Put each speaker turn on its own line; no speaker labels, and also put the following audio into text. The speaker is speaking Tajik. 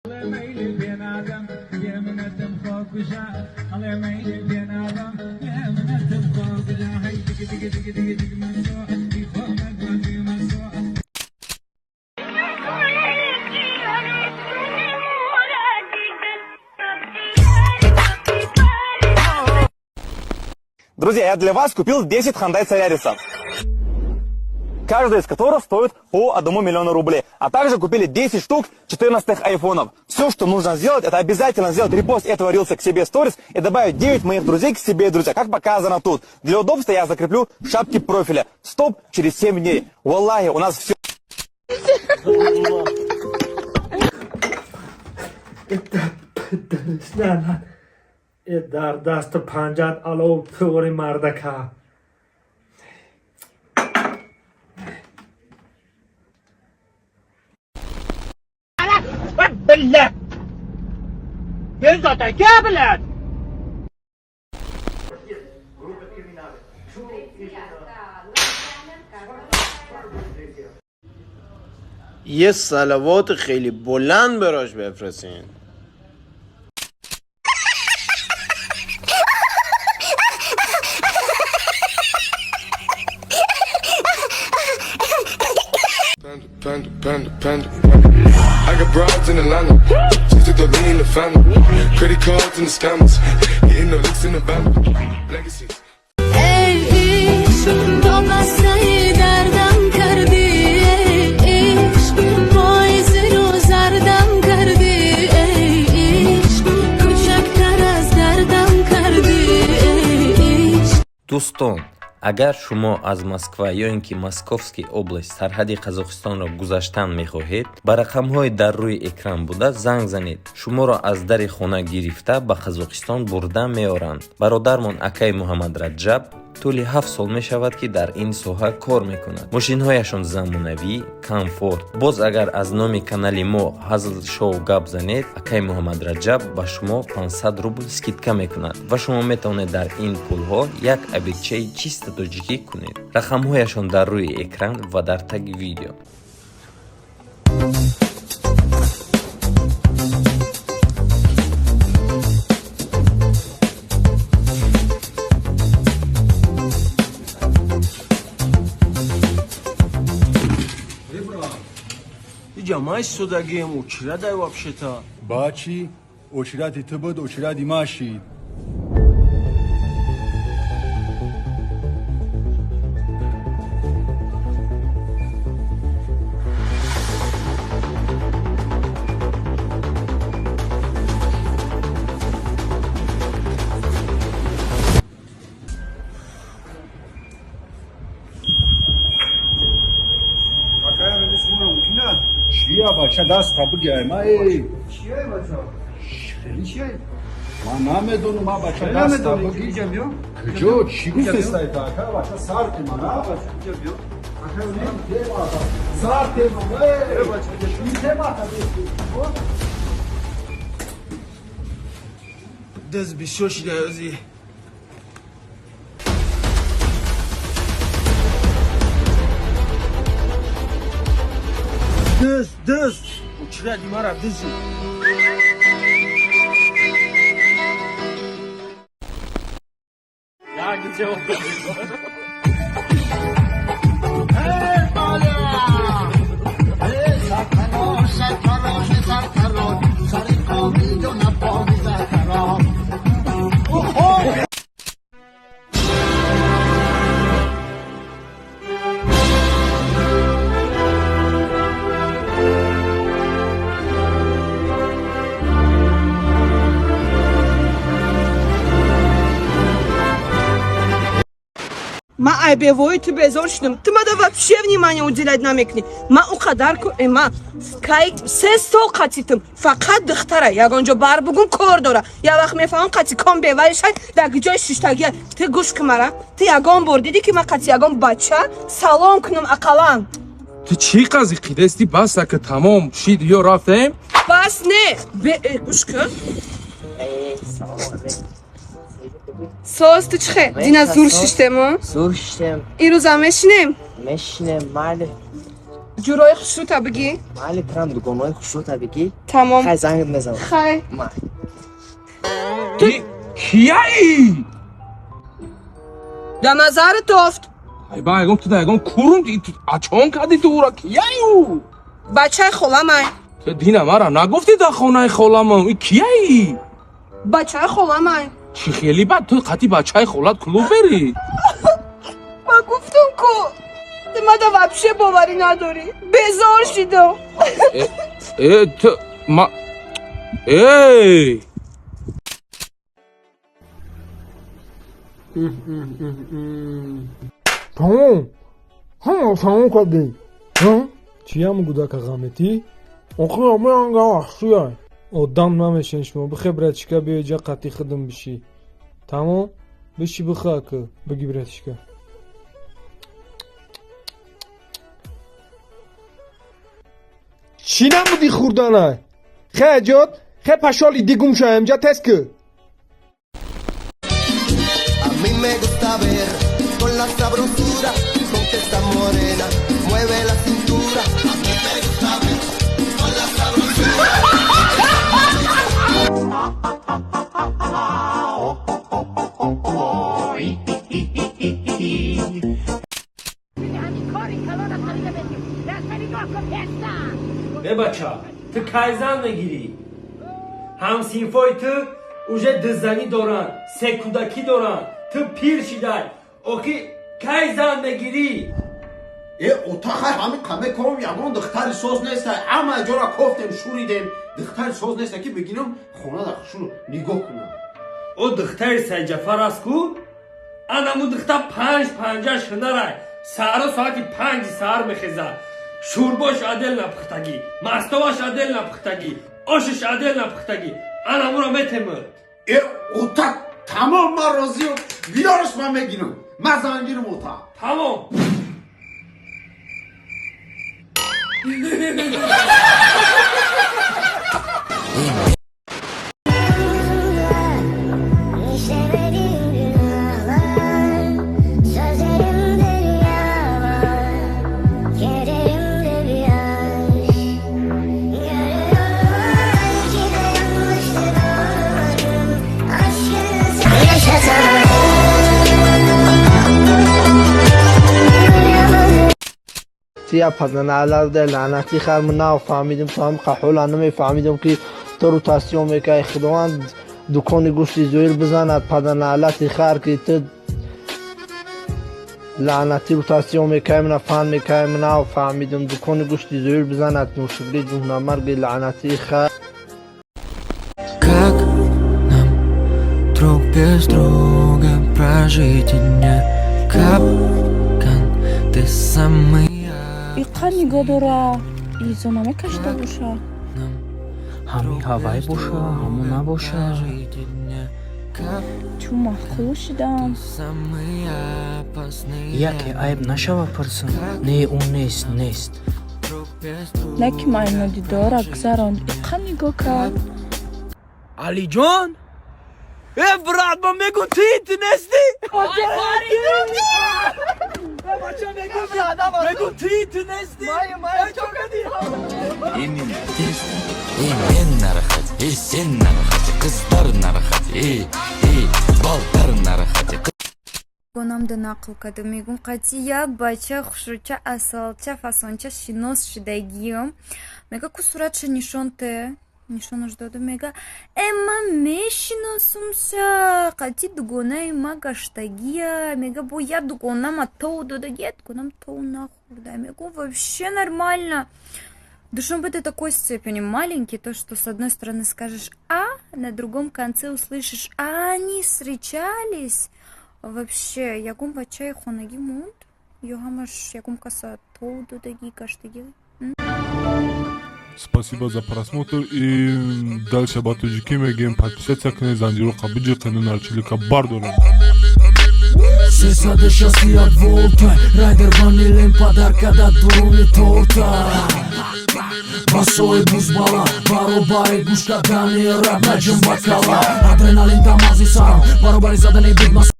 Друзья, я для вас купил 10 Hyundai Solaris, каждый из которых стоит по 1 миллиону рублей. А также купили 10 штук 14 айфонов. Все, что нужно сделать, это обязательно сделать репост этого рилса к себе в сторис и добавить 9 моих друзей к себе, друзья, как показано тут. Для удобства я закреплю в шапке профиля. Стоп через 7 дней. Валлахи, у нас все.
Дар дасту панҷат алов туғри мардака.
یه صلوات خیلی بلند براش بفرستین.
Panda, panda, panda, panda. I got broads in Atlanta. Just took the lean in the family. Credit cards and the scammers. Hitting the licks in the band. Legacies.
Эй ишқ, бо бастаи дардам кардӣ, эй ишқ, боиси рӯзардам кардӣ, эй ишқ, кӯчактар аз дардам кардӣ, эй ишқ.
Дӯстон, агар шумо аз Москва ё ин ки Московский область сарҳади Қазоқистонро гузаштан мехоҳед, ба рақамҳои дар рӯи экран буда занг занед. Шуморо аз дари хона гирифта, ба Қазоқистон бурда меоранд. Бародармон акаи Муҳаммадраҷаб тӯли 7 сол мешавад, ки дар ин соҳа кор мекунад. Мошинҳояшон замонавӣ, комфорт. Боз агар аз номи канали мо Ҳазл Шоу гап занед, акаи Муҳаммадраҷаб ба шумо 500 рубл скидка мекунад ва шумо метавонед дар ин пулҳо як обедчаи чисто тоҷикӣ кунед. Рақамҳояшон дар рӯи экран ва дар таги видео.
Иҷа ман истодагием, очирадай вообще-то.
Бачи, очирати ту буд, очиради ма шид. Чия, бача, даста бигай ма, эй. Ман намедонам, ма, бача, даста биги. Куҷо, чӣ гуфтестай та, ака, бача, сар ки ман, а? Сар тема, эй. Тема.
Дез бисёр шидаёзи. Дез, дез, очиради мара дези.
Ма ай бевои ту безор шудам. Ту мада вообще внимание уделять намекунӣ. Ма ӯ қадар ку ма кай 3 сол қатитам, фақат духтара ягон ҷо бар бугум, кор дора. Я вақт мефаҳмам, қати ком беваишай дар ҷои шиштагия. Ту гӯш ки мара, ту ягон бор дидӣ, ки ма қати ягон бача салом кунам ақаллан?
Ту чӣ қази қидести? Бас, ака, тамом шид, ё рафтем.
Бас не, гӯш кун. Соз, ту чихе? Дина зур шиштемо.
Зур шиштем.
Ирӯзам мешинем.
Мешинем, майли.
Ҷурои хушрута бигӣ.
Майли, трам дугонаҳои хушрута бигӣ.
Тамом.
Хай, зангт мезанам.
Хай.
Май.
Кияи?
Да назари тофт.
Ай, ба ягон ту да ягон курум ачон кади, ту ура кияи ӯ?
Бачаи холамай.
Ту дина мара нагуфти, да хонаи холамам. И кияи?
Бачаи холамай.
Чӣ хеле бад, ту қати бачаи холат клуб бери?
Ма гуфтам ку, ту мада вообще боварӣ надорӣ, безор шидам.
Э, ту ма, эй.
Тамом, ҳама тамом кардем. Чиям гудака ғаметӣ охир амранга ваҳшия одам намешен. Шумо бихе, братишка, биё иҷа, қатӣ хидм бишӣ. Тамом, биши, бихе, ака биги, братишка. Чӣ намуди хӯрданай? Хе ҷот, хе, пошёл, иди гум ша амҷа, тез ки.
A mí me gusta ver con la sabrosura con que esta morena mueve la cintura. A mí me gusta ver con la sabrosura.
Э, бача, ту кай зан мегирӣ? Ҳамсинфои ту уже дузанӣ доранд, се кӯдакӣ доранд, ту пир шидай, охи кай зан мегирӣ?
Э, ота, хай, ҳамин қаме кором, ягон духтари соз неста. Ҳама ҷора кофтем, шуридем, духтари соз неста, ки бигирам, хонада хушрӯ нигоҳ кунам.
О, духтари Сайҷафар аст ку, анаму духтар панҷ панҷаш ҳунарай, саҳро соати 5-и саҳар мехезад, шӯрбош адел напухтагӣ, мастоваш адел напухтагӣ, ошиш адел напухтагӣ, анамуро метемад.
Э, ота, тамом, ман розиам, биёраш, ман мегирам, ман зан гирам, ота.
Тамом.
İşlemediğim günahlar, sözlerimde rüya var, kederimde bir aşk. Görüyorum ki de yanlıştı doğrularım, aşkını yaşatamam.
Тия пазаналарда лаънатӣ хар, мо нафаҳмидим, то ҳам қаҳола намефаҳмидим, ки ту ротасион мекаи. Худованд дукони гӯшти зоир бизанад, паданалати хар, ки ту лаънатӣ ротасион мекаи, мана фан мекаи, нафаҳмидим, дукони гӯшти зоир бизанад, ношукри ҷуҳнамарги лаънатии хар.
Как нам друг без друга прожить и дня? Капкан, ты самый
Иқа нигоҳ дора, изо намекашида боша.
Ҳамин ҳавай боша, ҳамон набоша.
Чун маъқул шидам.
Яке айб нашава, пурсам. Не, ӯ нест, нест.
Не ки майнодидора гузаронд, иқа нигоҳ кард.
Алиҷон, э, брат, ман мегум, ти ту нестӣ. Мегум, ти ту нестӣ.
Ey, мен нарахат, ey, сен нарахат, қыздар нарахат, ey, ey, балдар нарахат.
Гонамда нақл кардам, мегум, қати як бача хушрӯча, асалча, фасонча шинос шидагиам. Мега, ку суратша нишон те. Нишонаш додам, мега, э, ман мешиносумша, қати дугонаи ма гаштагия. Мега, бо як дугонама тов додагия, дугонам тов нахӯрда. Мегум, вообще нормально. Душанбе до такой степени маленький, то что с одной стороны скажешь А, на другом конце услышишь: а они встречались? Вообще, ягон бачаи хонагӣ монд? Ё ҳамаш ягон каса тов додагӣ, гаштагӣ?
Спасибо за просмотр, и дальше ба тоҷикӣ мегӯем: подписаться кунед, занҷироқа биҷиқену нарчилика бардорем.
361 волта, райдер ванилем подарка да дуруни торта. Басои бузбала баробари гӯш кардани рап, наҷум ба кала, адреналин дар мағзи сарам баробари задани бит.